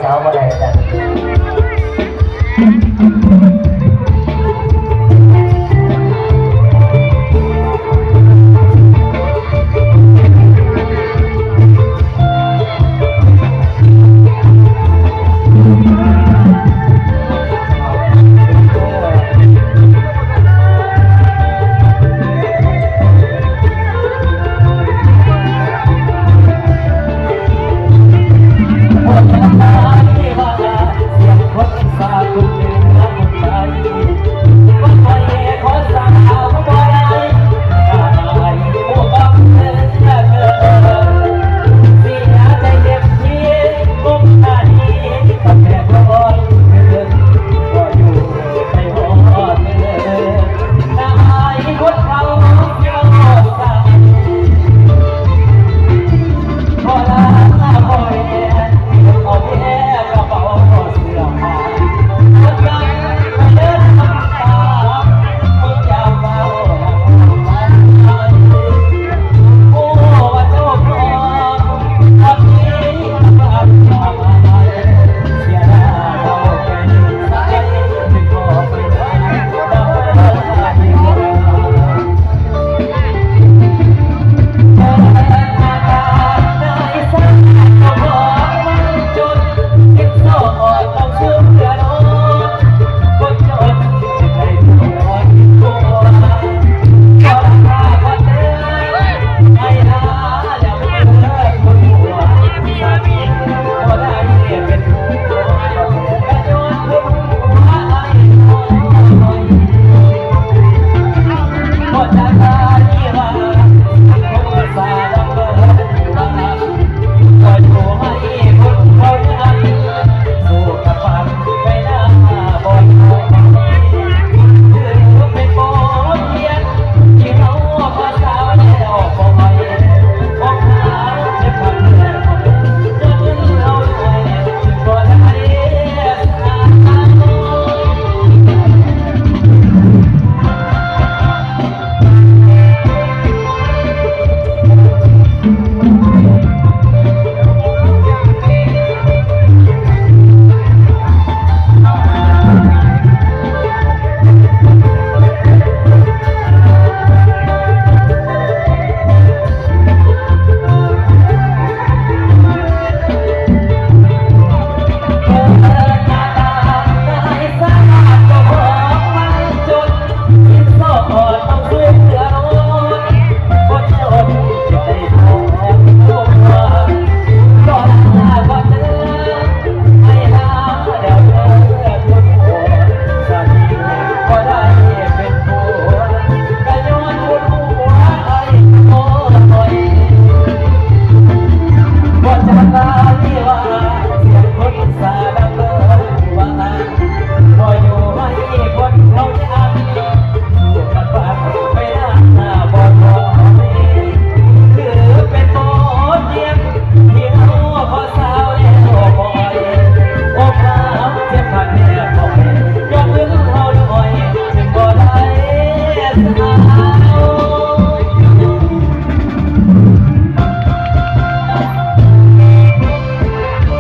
ສາວບໍ່ໄດ້ອາຈານ.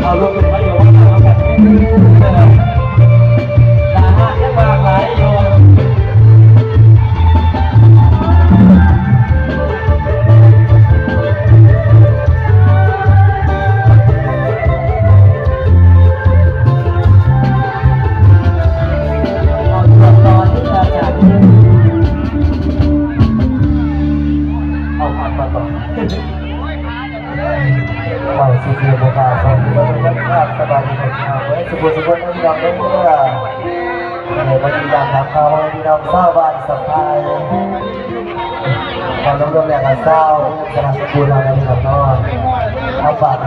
ເອົາລົງເປັນປະໂຫຍດນຳກັນເດີ ຫຼາຍ ຫຼາກຫຼາຍຢູ່. ເອົາສ່ວນຕໍ່ທີ່ອາຈານ ເອົາຄຳມາຕໍ່. ເຂົ້າສູ່ເຂດໂອກາດຂອງເພິ່ນ ສະບາຍດີພີ່ນ້ອງເອີຍ ສຸຂູສຸຄົນເດີພີ່ນ້ອງເດີ. ເອີ ມາຢ້ຽມຢາມຖາມຂ່າວພໍ່ແມ່ພີ່ນ້ອງຊາວບ້ານສະພາຍ ກໍລວມໆແລ້ວກໍຊາວເມືອງຊະນະສົມບູນເຮົາແຫຼະພີ່ນ້ອງເນາະ. ທາງບ້ານ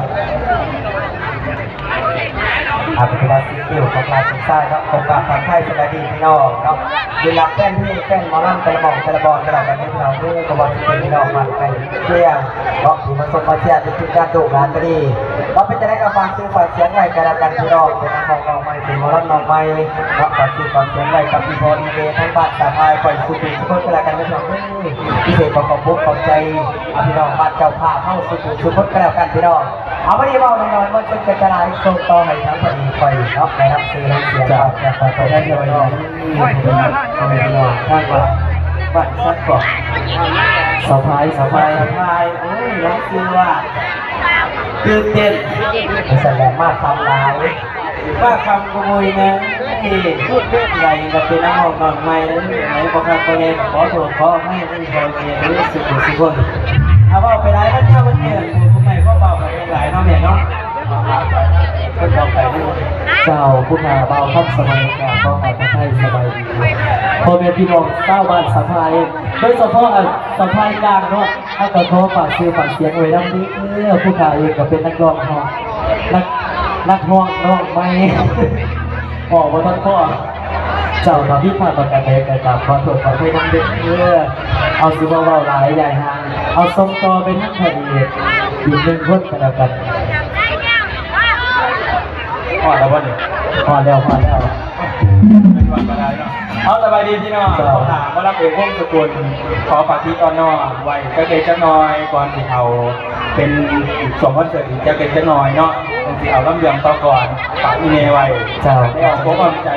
ອາ ປັດຈຸບັນຊິເກີວຂອງຫຼານສົມຊາຍເນາະ ຂໍກາບທັກທາຍສະບາຍດີພີ່ນ້ອງເນາະ ຫຼືວ່າແຟນເພງແຟນໝໍລຳແຕ່ລະໝ່ອງແຕ່ລະບ່ອນກໍແລ້ວກັນເດີພີ່ນ້ອງເດີ ບໍ່ວ່າຊິເປັນພີ່ນ້ອງບ້ານໃກ້ເຄຍເນາະ ທີ່ມາຊົມມາເຊຍ ເປັນທີມງານໂດກຫຼານກໍດີເນາະ ເປັນຈັ່ງໃດກໍຝາກຊື່ຝາກສຽງໄວ້ກໍແລ້ວກັນພີ່ນ້ອງ ເປັນນັກຮ້ອງນ້ອງໃໝ່ ເປັນໝໍລຳນ້ອງໃໝ່ເນາະ ຝາກຊື່ຝາກສຽງໄວ້ກັບອີ່ພໍ່ອີ່ແມ່ທາງບ້ານສາພາຍ ຂ້ອຍສູ່ຜູ້ສູ່ຄົນກໍແລ້ວກັນພີ່ນ້ອງເດີ ພິເສດຂໍຂອບອົກຂອບໃຈ ອາ ພີ່ນ້ອງບ້ານເຈົ້າພາບເຮົາສູ່ຜູ້ສູ່ຄົນກໍແລ້ວກັນພີ່ນ້ອງ ເອົາ ມື້ນີ້ເວົ້າໜ້ອຍໆ ມັນເປັນກະຈະຫຼາຍ ສົ່ງຕໍ່ໃຫ້ທາງພະເອກຂ້ອຍເນາະ ໄດ້ນຳຊື່ນຳສຽງ ເຈົ້າ ຂອບໃຈພີ່ນ້ອງ ພໍ່ແມ່ພີ່ນ້ອງ ທາງບ້ານ ບ້ານສັກເກາະ ສາວພາຍ ສາວພາຍ ສາວພາຍ ໂອ້ຍ ນ້ອງຊື່ວ່າ ຕື່ນເຕັ້ນ ຈັ່ງຊັ້ນແຫຼະ ມາຄຳຫຼາຍ ວ່າຄຳຂະໂມຍນະ ເອີ ໃຫຍ່ກໍເປັນນັກຮ້ອງນ້ອງໃໝ່ເດີ ໃຜບໍ່ຄັກບໍ່ແນ່ກໍຂໍໂທດຂໍອະໄພນຳພໍ່ແມ່ເດີ ສູ່ຜູ້ສູ່ຄົນ ເອົາ ເວົ້າໄປຫຼາຍ ວັນຍາມວັນເກີດຜູ້ໃໝ່ກໍເວົ້າກັນເອງຫຼາຍເນາະແມ່ເນາະ ຄົນຕໍ່ໄປເດີ ເຈົ້າ ຜູ້ຂ້າບ່າວຄຳສະໄໝ ກໍຂໍກາບທັກທາຍສະບາຍດີ ພໍ່ແມ່ພີ່ນ້ອງຊາວບ້ານສາພາຍ ໂດຍສະເພາະ ອາ ສາພາຍກາງເນາະ ເຮົາກໍຂໍຝາກຊື່ຝາກສຽງໄວ້ນຳເດີ ຜູ້ຂ້າເອງກໍເປັນນັກຮ້ອງເນາະ ນັກ ນັກຮ້ອງນ້ອງໃໝ່ ເວົ້າບໍ່ທັນພໍ ເຈົ້າ ຖ້າຜິດພາດປະການໃດກໍກາບຂໍໂທດຂໍອະໄພນຳເດີ ເອົາ ຊິບໍ່ເວົ້າຫຼາຍຢາຍຫ່າງ ເອົາ ສົ່ງຕໍ່ໄປທາງພະເອກອີກໜຶ່ງຄົນກໍແລ້ວກັນ ຮອດແລ້ວບໍ່ນີ້? ຮອດແລ້ວ ຮອດແລ້ວ ເປັນຫວັດບໍ່ໄດ້ເນາະ ເອົາ ສະບາຍດີພີ່ນ້ອງ ເຈົ້າ ຂໍຖາມວ່າລຳເອງວົງສະກຸນ ຂໍຝາກທີ່ຕອນນ້ອງໄວ້ຈັກເລັກຈັກນ້ອຍ ກ່ອນຊິເຂົ້າເປັນຊ່ວງຄອນເສີດອີກຈັກເລັກຈັກນ້ອຍເນາະ ຈັ່ງຊິເອົາລຳເລື່ອງຕໍ່ກ່ອນ ຝາກອີ່ແມ່ໄວ້ ເຈົ້າ ໃນອ້ອມອົກອ້ອມໃຈ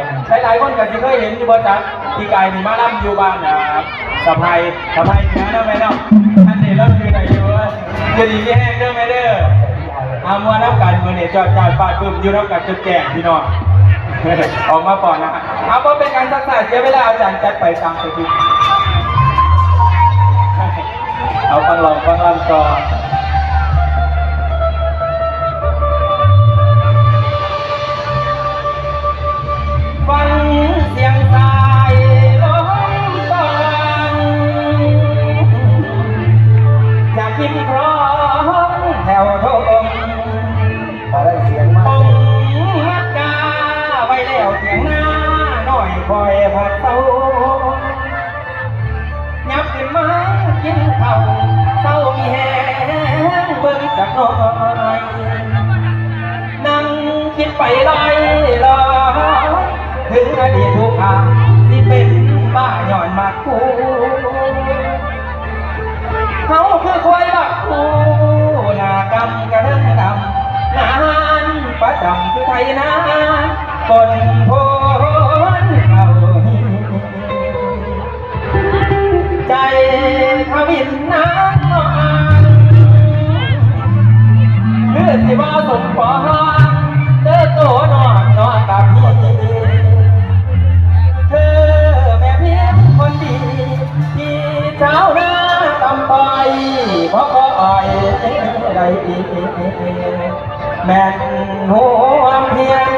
ຫຼາຍໆຄົນກໍຊິເຄີຍເຫັນຢູ່ບໍ່ຈັກ ປີກາຍນີ້ມາລຳຢູ່ບ້ານ ອ່າ ສະໄພ ສະໄພເໜືອເນາະແມ່ເນາະ ອັນນີ້ລຳຢູ່ໄດ້ຢູ່ ຢູ່ດີມີແຮງເດີແມ່ເດີ ເອົາ ມ່ວນນຳກັນ ມື້ນີ້ຈອດຈາດຟາດປຶ້ມ ຢູ່ນຳກັນຈົນແຈ້ງພີ່ນ້ອງ ອອກມາປ້ອນອາຫານ ເອົາ ບໍ່ເປັນການຊັກຊ້າເສຍເວລາ ອາຈານຈັດໄປຕາມສະຄຣິບ ເອົາ ຟັງຮ້ອງຟັງລຳຕໍ່. ຟັງສຽງສາຍລົມຕອນ ຈາກຮິມຄອງແຖວທົ່ງ ມາໄດ້ສຽງມາ ປົງມັດກາໄວ້ແລ້ວຖຽງນາ ນ້ອຍຄອຍພັດເຊົາ ຫຍັບຂຶ້ນມາກິນເຂົ້າ ເຊົາມີແຮງເບິ່ງຈັກໜ່ອຍ ນັ່ງຄິດໄປລອຍລອຍ ເຖິງອະດີດຜູ້ຂ້າ ທີ່ເປັນບ້າຍ້ອນມັກຄູ່ ເຮົາຄືຄວາຍບັກຄູ່ ໜ້າກຳກະເທິງດຳ ງານປະຈຳຄືໄຖນາ ຝົນໂພນເຂົ້າ ໃຈທະວິນນາງນອນ ຄືຊິບໍ່ສົມປອງ ເດີໂຕນ້ອງເນາະກັບພີ່ ເທີແມ່ພຽງຄົນດີ ທີ່ຊາວນາຕ່ຳຕ້ອຍ ບໍ່ຄ່ອຍໄດ້ ແມ່ນຮ່ວມພຽງ